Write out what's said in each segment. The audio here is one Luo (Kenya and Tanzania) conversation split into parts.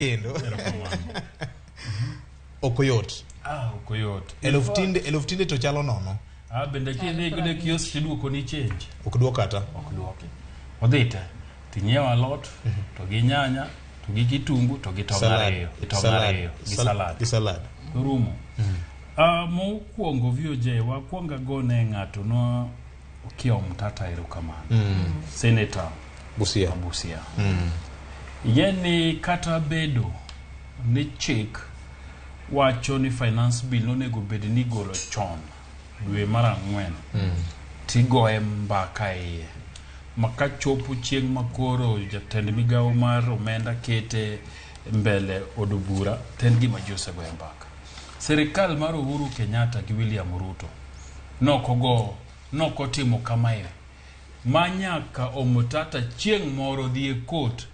Kendo ok oyot. Ah, ok oyot. 10,000 tinde to chalo nono. Ah, bende kidhi godo e kiosk tiduoko ni change. Ok duok kata. Ok duoki. Odhi te. Tinyiewo alot, to gi nyanya, to gi kitungu, to gi tong' Salad. ariyo. Gi tong' Salad. ariyo. Gi salad. Gi salad. Orumo. Ah, mokwongo VOJ, wakwongo agone ng'ato no Okiya Omtata erokamano. Senator Busia. Busia. Ing'e ni kata bedo ni chik wacho ni finance bill nonego bed ni igolo chon dwe mar ang'wen tigoye mbaka iye ma kachopo chieng' ma koro jatend migawo mar omenda kete mbele od bura to en gima ji osegoye mbaka. Sirikal mar Uhuru Kenyatta gi William Ruto nokogo nokotimo kamae ma nyaka Omtata chieng' moro dhi e court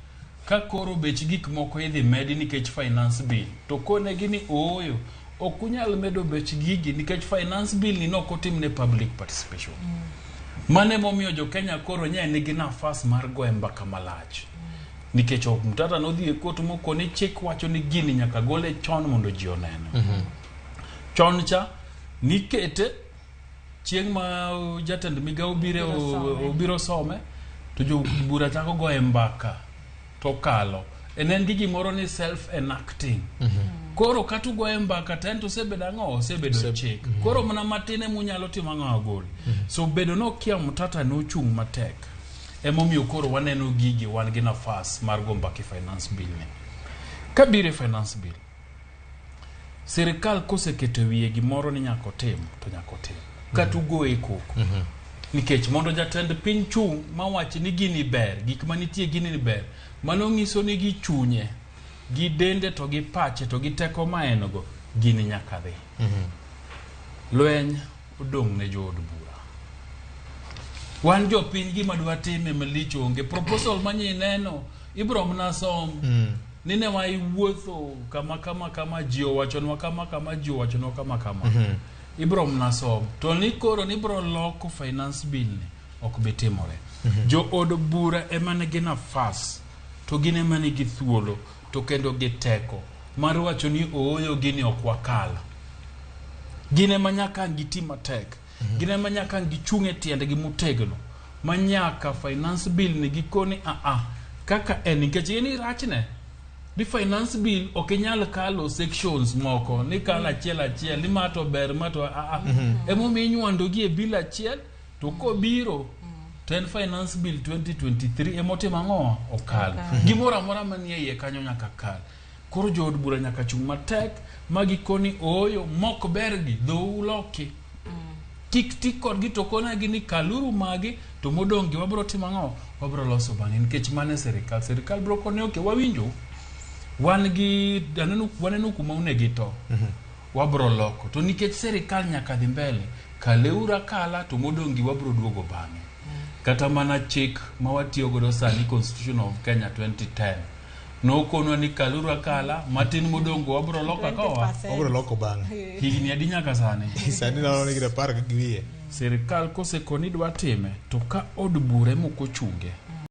ka koro bech gik moko idhi medi nikech finance bill to konegi ni ooyo ok unyal medo bech gigi nikech finance bill ni nokotim ne public participation. Mano emomiyo jo Kenya koro nye nigi nafas mar goye mbaka malach nikech Omtata nodhi e court mokoni chik wacho ni gini nyaka gole chon mondo ji onene. Chon cha nikete chieng' ma jatend migawo biro obiro some to jo bura chako goye mbaka to kalo en en gi gimoro ni self enacting. Koro kata ugoye mbaka to en to osebedo ang'o? Osebedo chik. Koro mana matin ema unyalo timo ang'o agol. So bedo ni Okiya Omtata nochung' matek emomiyo koro waneno gigi wan gi nafas mar go mbaka e finance bill ni. Kabiro e finance bill, sirikal koseketo e wiye gimoro ni nyaka otim to nyaka otim kata ugoye koko nikech mondo jatend piny chung' mawach ni gini ber gik manitie gini ni ber mano nyiso ni gi chunye gi dende to gi pache to gi teko ma en go gini nyaka dhi. Lweny odong' ne jood bura. Wan jopiny gima dwa time malich onge. Proposal manye ineno ibro mana som ni ne wawuotho kama kama kama ji owachonwa kama kama ji owachonwa kama kama. Ibro mana som. To ni koro ni ibro loko finance bill ni ok bi timore. Jo od bura ema nigi nafas to gin ema nigi thuolo to kendo gi teko mar wacho ni ooyo gini ok wakal. Gin ema nyaka giti matek. Gin ema nyaka gichung' e tiendgi motegno ma nyaka finance bill ni gikoni a a kaka en nikech ing'e ni rachne ni finance bill ok inyal kalo sections moko ni kalo achiel achiel ni ma to ber ma to a a emomiyo inywando gi e bill achiel to kobiro to en finance bill 2023 emotimo ang'o okal gimoro amora manie iye kanyo nyaka kal. Koro jood bura nyaka chung' matek ma gikoni ooyo mok bergi dhou loki kik ti kodgi to konegi ni kaluru magi to modong' gi wabro timo ang'o wabro loso bang'e nikech mano e sirikal sirikal bro koni ok wawinjo wan gi aneno waneno kuma onego ito wabro loko to nikech sirikal nyaka dhi mbele kaleuru akala to modong' gi wabro duogo bang'e kata mana chik ma watiyo godo sani Constitution of Kenya 2010 nokonwa ni kaluru akala matin modong' go wabro loko akawa 20%. Wabro loko bang'e. Higni adi nyaka sani? Sani nalo ni apar gi wiye. Sirikal kosekoni dwa time to ka od bura ema ok ochunge.